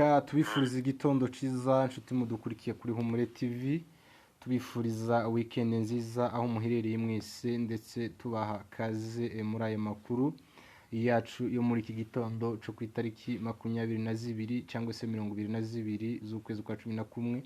Reka tubifurize igitondo cyiza, nshuti mudukurikiye kuri Humure TV. Tubifuriza weekend nziza aho muherereye mwese, ndetse tubaha kaze muri aya makuru yacu yo muri iki gitondo cyo ku itariki 22 cyangwa se 22 z'ukwezi kwa 11,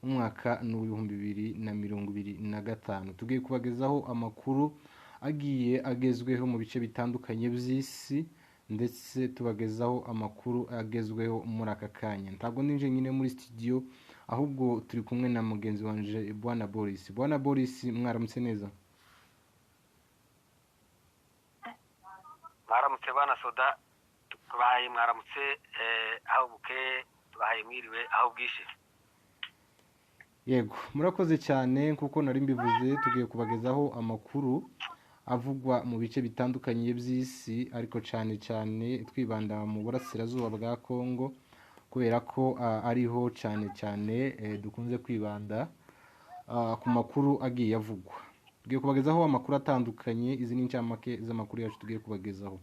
umwaka ni 2025. Tugiye kubagezaho amakuru agiye agezweho mu bice bitandukanye by'isi, ndetse tubagezaho amakuru agezweho muri aka kanya. Ntabwo ninje nyine muri studio, ahubwo turi kumwe na mugenzi wanje Bwana Boris. Bwana Boris, mwaramutse neza? Mwaramutse bana Soda, tubahaye mwaramutse aho bukeye, tubahaye mwiriwe aho bwije. Yego, murakoze cyane. Kuko nari mbivuze, tugiye kubagezaho amakuru avugwa mu bice bitandukanye by'isi, ariko cyane cyane twibanda mu burasirazuba bwa Kongo, kubera ko ariho cyane cyane dukunze kwibanda ku makuru agiye avugwa. Tugiye kubagezaho amakuru atandukanye. Izi ni incamake z'amakuru yacu tugiye kubagezaho.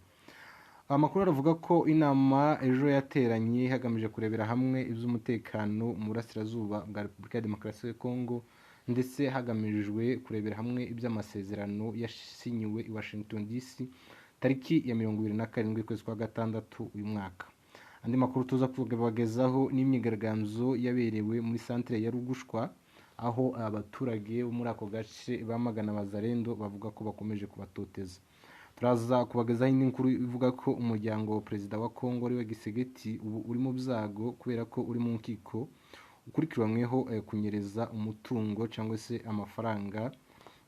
Amakuru aravuga ko inama ejo yateranye hagamije kurebera hamwe iby'umutekano mu burasirazuba bwa Repubulika ya Demokarasi ya Kongo, ndetse hagamijwe kurebera hamwe iby'amasezerano yasinyiwe i Washington DC tariki ya 27 ukwezi kwa gatandatu uyu mwaka. Andi makuru tuza kubagezaho n'imyigaragambyo yaberewe muri santere ya Rugushwa, aho abaturage bo muri ako gace bamagana Abazarendo bavuga ko bakomeje kubatoteza. Turaza kubagezaho indi nkuru ivuga ko umuryango wa perezida wa Kongo ariwe Gisegeti ubu uri mu byago, kubera ko uri mu nkiko ukurikiranyweho kunyereza umutungo cyangwa se amafaranga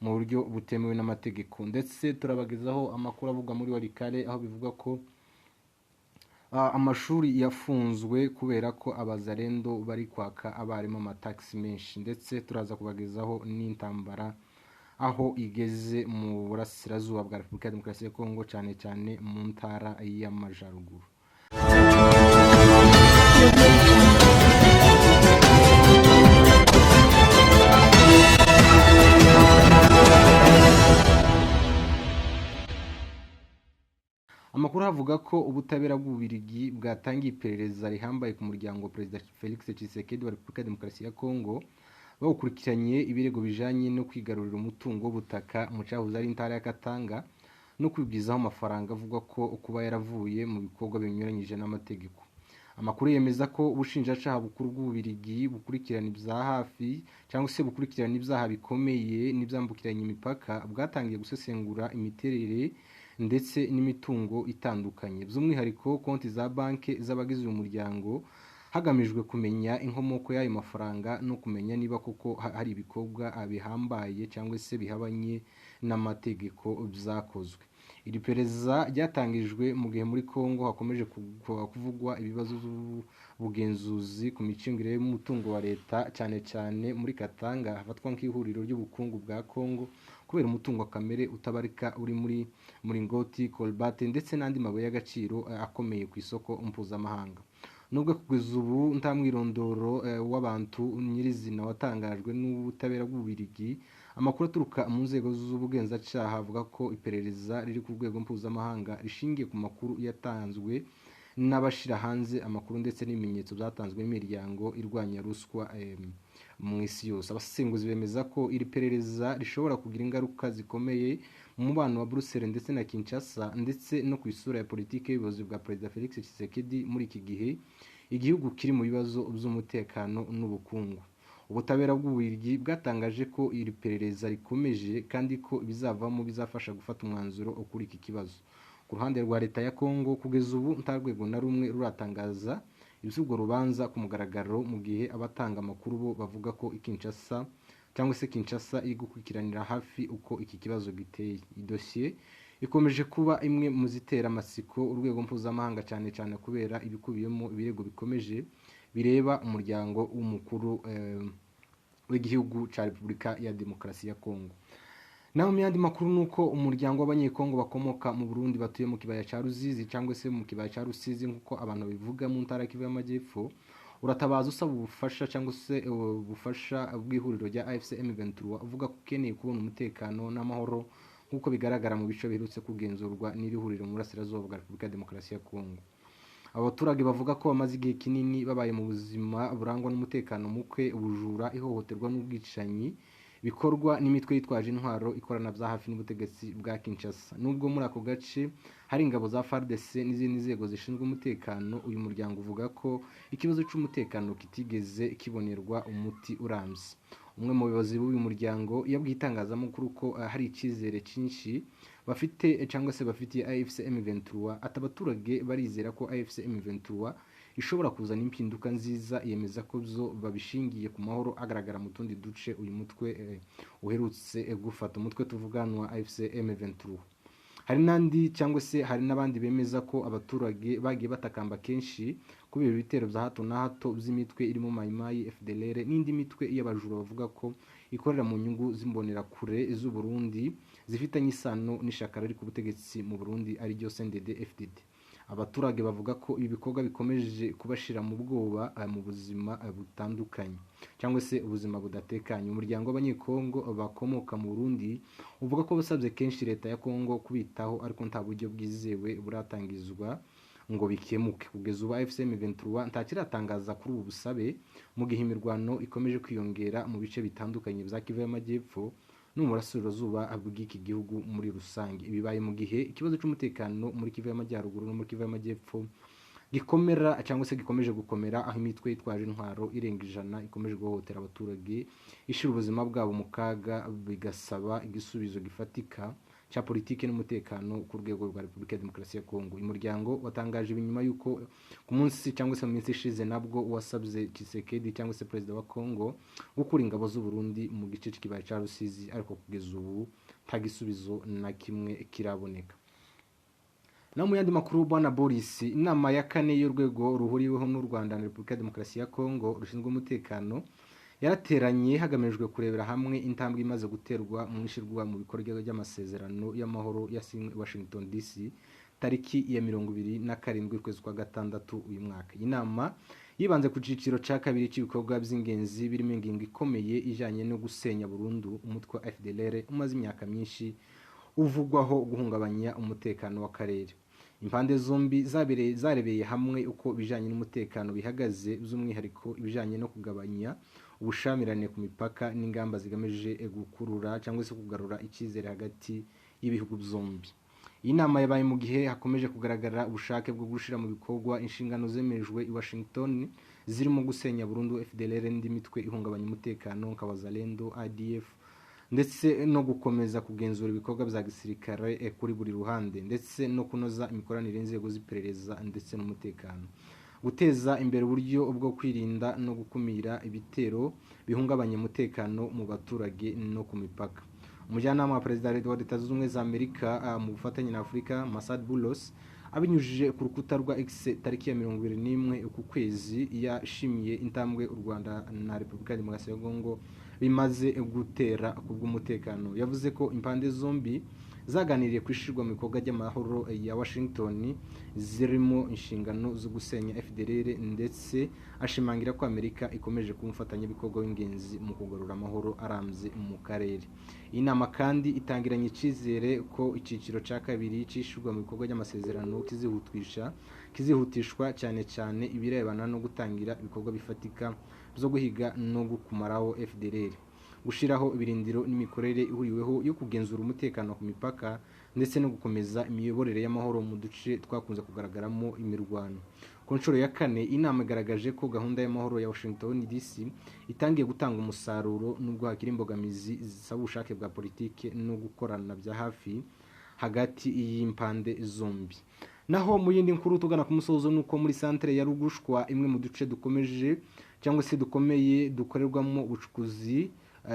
mu buryo butemewe n'amategeko. Ndetse turabagezaho amakuru avugwa muri Walikale, aho bivuga ko amashuri yafunzwe kubera ko Abazarendo bari kwaka abarimu amatagisi menshi. Ndetse turaza kubagezaho n'intambara aho igeze mu burasirazuba bwa Repubulika ya Demokarasi ya Kongo, cyane cyane mu ntara y'Amajaruguru. Amakuru avuga ko ubutabera bw'Ububiligi bwatangiye iperereza rihambaye ku muryango wa Perezida Felix Tshisekedi wa Repubulika ya Demokarasi ya Kongo, bawukurikiranye ibirego bijanye no kwigarurira umutungo w'ubutaka mu cyahoze ari intara ya Katanga, no kwibwizaho amafaranga avugwa ko kuba yaravuye mu bikorwa binyuranyije n'amategeko. Amakuru yemeza ko ubushinjacaha bukuru bw'Ububiligi bukurikirana ibya hafi cyangwa se bukurikirana ibyaha bikomeye n'ibyambukiranya imipaka, bwatangiye gusesengura imiterere ndetse n'imitungo itandukanye, by'umwihariko konti za banki z'abagize uyu muryango, hagamijwe kumenya inkomoko y'ayo mafaranga no kumenya niba koko hari ibikorwa bihambaye cyangwa se bihabanye n'amategeko byakozwe. Iri perereza ryatangijwe mu gihe muri Kongo hakomeje kuvugwa ibibazo by'ubugenzuzi ku micungire y'umutungo wa leta, cyane cyane muri Katanga hafatwa nk'ihuriro ry'ubukungu bwa Kongo, kubera umutungo kamere utabarika uri muri muringoti, colbate ndetse n'andi mabuye y'agaciro akomeye ku isoko mpuzamahanga. Nubwo kugeza ubu nta mwirondoro w'abantu nyirizina watangajwe n'ubutabera bw'Ububiligi, amakuru aturuka mu nzego z'ubugenzacyaha avuga ko iperereza riri ku rwego mpuzamahanga rishingiye ku makuru yatanzwe n'abashyira hanze amakuru ndetse n'ibimenyetso byatanzwe n'imiryango irwanya ruswa mu isi yose. Abasesenguzi bemeza ko iri perereza rishobora kugira ingaruka zikomeye mu mubano wa Bruxelles ndetse na Kinshasa, ndetse no ku isura ya politiki y'ubuyobozi bwa Perezida Felix Tshisekedi muri iki gihe igihugu kiri mu bibazo by'umutekano n'ubukungu. Ubutabera bw'Ububiligi bwatangaje ko iri perereza rikomeje kandi ko ibizavamo bizafasha gufata umwanzuro kuri iki kibazo. Ku ruhande rwa leta ya Kongo, kugeza ubu nta rwego na rumwe ruratangaza iby'urwo rubanza ku mugaragaro, mu gihe abatanga amakuru bo bavuga ko Kinshasa cyangwa se Kinshasa iri gukurikiranira hafi uko iki kibazo giteye. Idosiye ikomeje kuba imwe mu zitera amatsiko urwego mpuzamahanga, cyane cyane kubera ibikubiyemo ibirego bikomeje bireba umuryango w'umukuru w'igihugu cya Repubulika ya Demokarasi ya Kongo. Naho mu yandi makuru ni uko umuryango w'Abanyekongo bakomoka mu Burundi batuye mu kibaya cya Ruzizi cyangwa se mu kibaya cya Rusizi nk'uko abantu babivuga mu ntara ya Kivu y'Amajyepfo, uratabaza usaba ubufasha cyangwa se ubufasha bw'ihuriro rya AFC M23, uvuga ko ukeneye kubona umutekano n'amahoro nk'uko bigaragara mu bice biherutse kugenzurwa n'iri huriro mu burasirazuba bwa Repubulika ya Demokarasi ya Kongo. Abaturage bavuga ko bamaze igihe kinini babaye mu buzima burangwa n'umutekano muke, ubujura, ihohoterwa n'ubwicanyi bikorwa n'imitwe yitwaje intwaro ikorana bya hafi n'ubutegetsi bwa Kinshasa. Nubwo muri ako gace hari ingabo za FARDC n'izindi nzego zishinzwe umutekano, uyu muryango uvuga ko ikibazo cy'umutekano kitigeze kibonerwa umuti urambye. Umwe mu bayobozi b'uyu muryango yabwiye itangazamakuru ko hari icyizere cyinshi bafite cyangwa se bafitiye AFC M23, ati abaturage barizera ko AFC M23 ishobora kuzana impinduka nziza. Yemeza ko byo babishingiye ku mahoro agaragara mu tundi duce uyu mutwe uherutse gufata, umutwe tuvuganwa AFC M23. Hari n'andi cyangwa se hari n'abandi bemeza ko abaturage bagiye batakamba kenshi kubera ibitero bya hato na hato by'imitwe irimo Maimai, FDLR n'indi mitwe y'abajura bavuga ko ikorera mu nyungu z'imbonerakure z'u Burundi zifitanye isano n'ishyaka riri ku butegetsi mu Burundi ari ryo CNDD FDD. Abaturage bavuga ko ibi bikorwa bikomeje kubashira mu bwoba mu buzima butandukanye cyangwa se ubuzima budatekanye. Umuryango w'Abanyekongo bakomoka mu Burundi uvuga ko basabye kenshi leta ya Kongo kubitaho, ariko nta buryo bwizewe buratangizwa ngo bikemuke. Kugeza ubu AFC M23 nta kiratangaza kuri ubu busabe, mu gihe imirwano ikomeje kwiyongera mu bice bitandukanye bya Kivu y'Amajyepfo no mu burasirazuba bw'iki gihugu muri rusange. Ibibaye mu gihe ikibazo cy'umutekano muri Kivu y'Amajyaruguru no muri Kivu y'Amajyepfo gikomera cyangwa se gikomeje gukomera, aho imitwe yitwaje intwaro irenga 100 ikomeje guhohotera abaturage, ishyira ubuzima bwabo mu kaga, bigasaba igisubizo gifatika cya politiki n'umutekano ku rwego rwa Repubulika ya Demokarasi ya Kongo. Uyu muryango watangaje ibi nyuma y'uko ku munsi cyangwa se mu minsi ishize nabwo wasabye Tshisekedi cyangwa se perezida wa Kongo gukura ingabo z'u Burundi mu gice cy'ikibaya cya Rusizi, ariko kugeza ubu nta gisubizo na kimwe kiraboneka. Na mu yandi makuru, Bwana Boris, inama ya kane y'urwego ruhuriweho n'u Rwanda na Repubulika ya Demokarasi ya Kongo rushinzwe umutekano yarateranye hagamijwe kurebera hamwe intambwe imaze guterwa mu ishyirwa mu bikorwa by'amasezerano y'amahoro yasinywe i Washington DC tariki ya 27 ukwezi kwa gatandatu uyu mwaka. Iyi nama yibanze ku cyiciro cya kabiri cy'ibikorwa by'ingenzi birimo ingingo ikomeye ijyanye no gusenya burundu umutwe wa FDLR umaze imyaka myinshi uvugwaho guhungabanya umutekano w'akarere. Impande zombi zarebeye hamwe uko ibijyanye n'umutekano bihagaze, by'umwihariko ibijyanye no kugabanya ubushamirane ku mipaka n'ingamba zigamije gukurura cyangwa se kugarura icyizere hagati y'ibihugu byombi. Iyi nama yabaye mu gihe hakomeje kugaragara ubushake bwo gushyira mu bikorwa inshingano zemejwe i Washington zirimo gusenya burundu FDLR n'indi mitwe ihungabanya umutekano nka Wazalendo, ADF, ndetse no gukomeza kugenzura ibikorwa bya gisirikare kuri buri ruhande, ndetse no kunoza imikoranire y'inzego z'iperereza ndetse n'umutekano, guteza imbere uburyo bwo kwirinda no gukumira ibitero bihungabanya umutekano mu baturage no ku mipaka. Umujyanama wa Perezida wa Leta Zunze Ubumwe za Amerika mu bufatanye na Afurika, Massad Boulos, abinyujije ku rukuta rwa X tariki ya 21 uku kwezi, yashimiye intambwe u Rwanda na Repubulika ya Demokarasi ya Kongo bimaze gutera ku bw'umutekano. Yavuze ko impande zombi zaganiriye ku ishyirwa mu bikorwa ry'amahoro ya Washington zirimo inshingano zo gusenya FDLR, ndetse ashimangira ko Amerika ikomeje kuba umufatanyabikorwa w'ingenzi mu kugarura amahoro arambye mu karere. Iyi nama kandi itangiranye icyizere ko icyiciro cya kabiri cy'ishyirwa mu bikorwa ry'amasezerano kizihutishwa cyane cyane ibirebana no gutangira ibikorwa bifatika byo guhiga no gukumaraho FDLR, gushyiraho ibirindiro n'imikorere ihuriweho yo kugenzura umutekano ku mipaka, ndetse no gukomeza imiyoborere y'amahoro mu duce twakunze kugaragaramo imirwano. Ku nshuro ya kane, inama igaragaje ko gahunda y'amahoro ya Washington DC itangiye gutanga umusaruro, nubwo hakiri imbogamizi zisaba ubushake bwa politiki no gukorana bya hafi hagati y'impande zombi. Naho mu yindi nkuru tugana ku musozo, nuko muri santere ya Rugushwa, imwe mu duce dukomeje cyangwa se dukomeye dukorerwamo ubucukuzi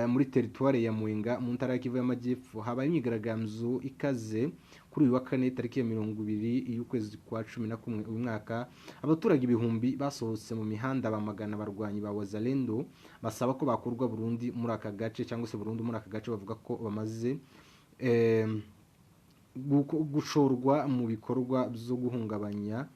muri teritware ya Mwenga mu ntara ya Kivu y'Amajyepfo, habaye imyigaragambyo ikaze kuri uyu wa kane tariki ya 20 y'ukwezi kwa 11 uyu mwaka. Abaturage ibihumbi basohotse mu mihanda bamagana abarwanyi ba Wazalendo, basaba ko bakurwa Burundi muri aka gace cyangwa se burundu muri aka gace, bavuga ko bamaze gushorwa mu bikorwa byo guhungabanya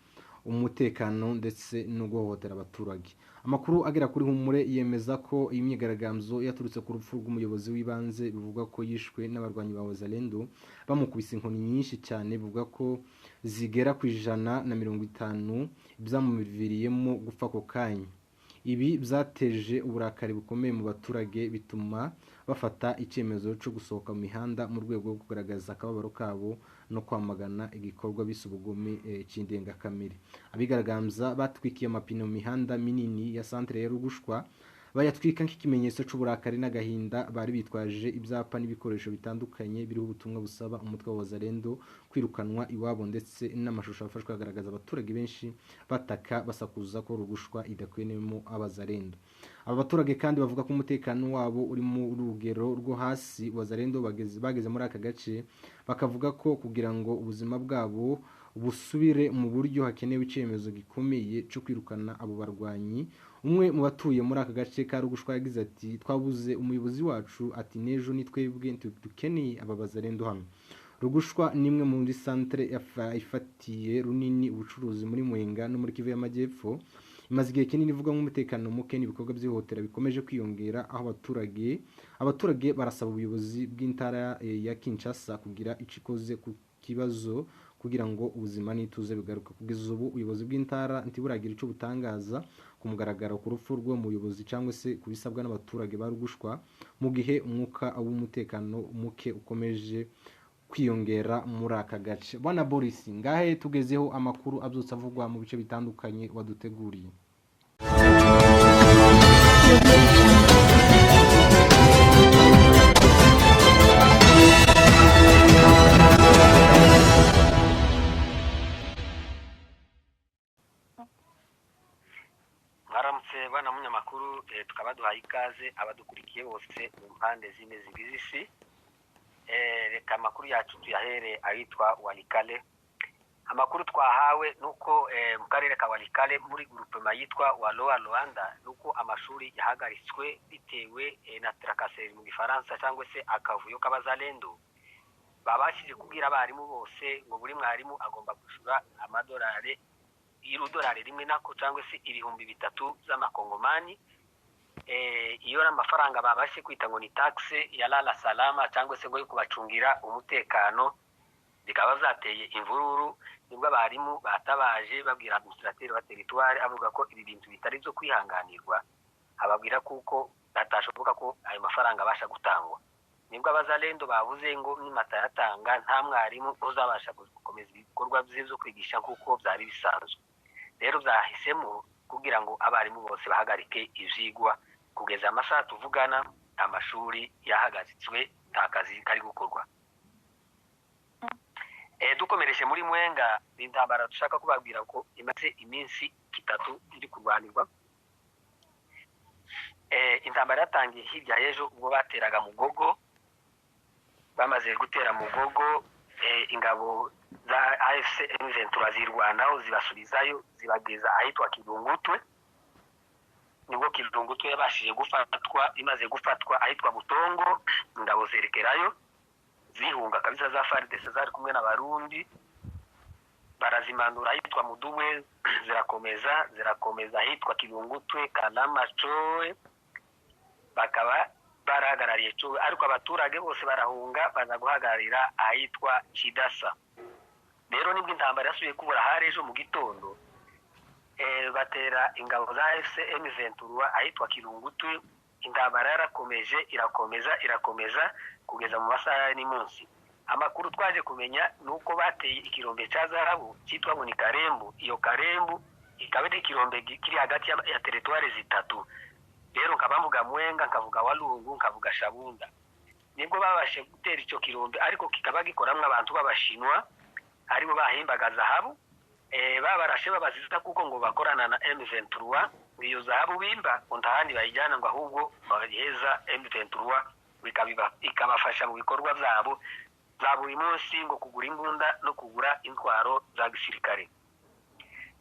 umutekano ndetse no guhohotera abaturage. Amakuru agera kuri Humure yemeza ko iyi myigaragambyo yaturutse ku rupfu rw'umuyobozi w'ibanze bivugwa ko yishwe n'abarwanyi ba Wazalendo bamukubise inkoni nyinshi cyane, bivuga ko zigera ku 150 byamuviriyemo gupfa ako kanya. Ibi byateje uburakari bukomeye mu baturage, bituma bafata icyemezo cyo gusohoka mu mihanda mu rwego rwo kugaragaza akababaro kabo no kwamagana igikorwa bise ubugome cy'indengakamere. Abigaragambya batwikiye amapine mu mihanda minini ya santere ya Rugushwa, bayatwika nk'ikimenyetso cy'uburakari n'agahinda. Bari bitwaje ibyapa n'ibikoresho bitandukanye biriho ubutumwa busaba umutwe wa Wazalendo kwirukanwa iwabo, ndetse n'amashusho afashwe agaragaza abaturage benshi bataka basakuza ko Rugushwa idakwiyemo Abazalendo. Aba baturage kandi bavuga ko umutekano wabo uri mu rugero rwo hasi. Wazalendo bageze muri aka gace bakavuga ko kugira ngo ubuzima bwabo busubire mu buryo hakenewe icyemezo gikomeye cyo kwirukana abo barwanyi. Umwe mu batuye muri aka gace ka Rugushwa yagize ati: "Twabuze umuyobozi wacu, ati n'ejo ni twebwe dukeneye aba Bazalendo hano." Rugushwa ni imwe muri santere ifatiye runini ubucuruzi muri Mwenga no muri Kivu y'Amajyepfo. Imaze igihe kinini ivuga nk'umutekano muke n'ibikorwa by'ihohotera bikomeje kwiyongera, aho abaturage barasaba ubuyobozi bw'intara ya Kinshasa kugira icyo ikoze ku kibazo kugira ngo ubuzima n'ituze bigaruke. Kugeza ubu ubuyobozi bw'intara ntiburagira icyo butangaza ku mugaragaro ku rupfu rw'uwo muyobozi cyangwa se ku bisabwa n'abaturage ba Rugushwa, mu gihe umwuka w'umutekano muke ukomeje kwiyongera muri aka gace. Bwana Boris, ngahe tugezeho amakuru abyutse avugwa mu bice bitandukanye waduteguriye. Mwaramutse bana munyamakuru, tukaba duhaye ikaze abadukurikiye bose mu mpande zine zigize isi. Reka amakuru yacu tuyahere ahitwa Walikale. Amakuru twahawe nuko mu karere ka Walikale muri groupement yitwa Waloa Rwanda, nuko amashuri yahagaritswe bitewe na tracasserie mu Gifaransa cyangwa se akavuyo k'abazalendo. Babashije kubwira abarimu bose ngo buri mwarimu agomba kwishyura amadolari, idolari rimwe nako cyangwa se 3000 z'amakongomani. Iyo ari amafaranga babashe kwita ngo ni taxe ya lala salama cyangwa se ngo yo kubacungira umutekano, bikaba byateye imvururu. Nibwo abarimu batabaje babwira administrateur wa territoire, avuga ko ibi bintu bitari byo kwihanganirwa, ababwira kuko batashoboka ko ayo mafaranga abasha gutangwa. Nibwo abazalendo bavuze ngo nimatayatanga nta mwarimu uzabasha gukomeza ibikorwa bye byo kwigisha kuko byari bisanzwe. Rero byahisemo kugira ngo abarimu bose bahagarike ivyigwa kugeza amasaha tuvugana, amashuri yahagaritswe, nta kazi kari gukorwa. Dukomereje muri Mwenga, intambara dushaka kubabwira ko imaze iminsi 3 iri kurwanirwa. Intambara yatangiye hirya y'ejo ubwo bateraga Mugogo. Bamaze gutera Mugogo, ingabo za AFC M23 zirwanaho zibasubizayo, zibageza ahitwa Kidungutwe. Nibwo Kidungutwe yabashije gufatwa. Imaze gufatwa ahitwa Butongo, ingabo zerekerayo zihunga kabisa za FARDC zari kumwe n'Abarundi, barazimanura ahitwa Mudubwe, zirakomeza ahitwa Kidungutwe, Kanama, Coe, bakaba barahagarariye Coe, ariko abaturage bose barahunga baza guhagararira ahitwa Kidasa. Rero nibwo intambara yasubiye kubura hari ejo mu gitondo, batera ingabo za AFC M23 ahitwa Kirungutwe. Intambara yarakomeje irakomeza kugeza mu masaha ya nimunsi. Amakuru twaje kumenya nuko bateye ikirombe cya zahabu cyitwa ngo ni Karembu. Iyo Karembu ikaba ari ikirombe kiri hagati ya teritwari zitatu. Rero nkabavuga Mwenga, nkavuga Walungu, nkavuga Shabunda. Nibwo babashe gutera icyo kirombe, ariko kikaba gikoramwe abantu b'Abashinwa aribo bahimbaga zahabu. Babarashe babaziza kuko ngo bakorana na M23. Iyo zahabu bimba ntahandi bayijyana ngo ahubwo bagiheza M23 ikabafasha mu bikorwa byabo za buri munsi, ngo kugura imbunda no kugura intwaro za gisirikare.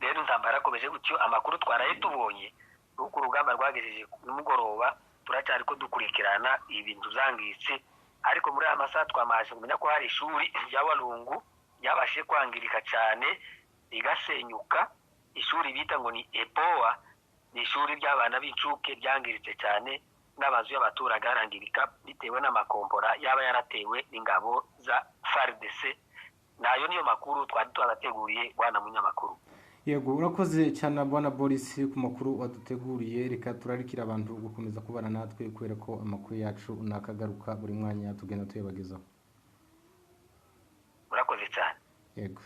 Rero intambara yakomeje gutyo. Amakuru twaraye tubonye nuko urugamba rwagejeje nimugoroba, turacyari ko dukurikirana ibintu byangitse, ariko muri aya masaha twamaze kumenya ko hari ishuri rya Walungu ryabashe kwangirika cyane rigasenyuka. Ishuri bita ngo ni Epoa, ni ishuri ry'abana b'incuke ryangiritse cyane, n'amazu y'abaturage arangirika bitewe n'amakompora yaba yaratewe n'ingabo za FARDC Nayo niyo makuru twari twarateguriye, bwana munyamakuru. Yego, urakoze cyane bwana Boris ku makuru waduteguriye. Reka turarikira abantu gukomeza kubana natwe, kubera ko amakuru yacu nakagaruka, buri mwanya tugenda tuyabagezaho. Murakoze cyane. Yego.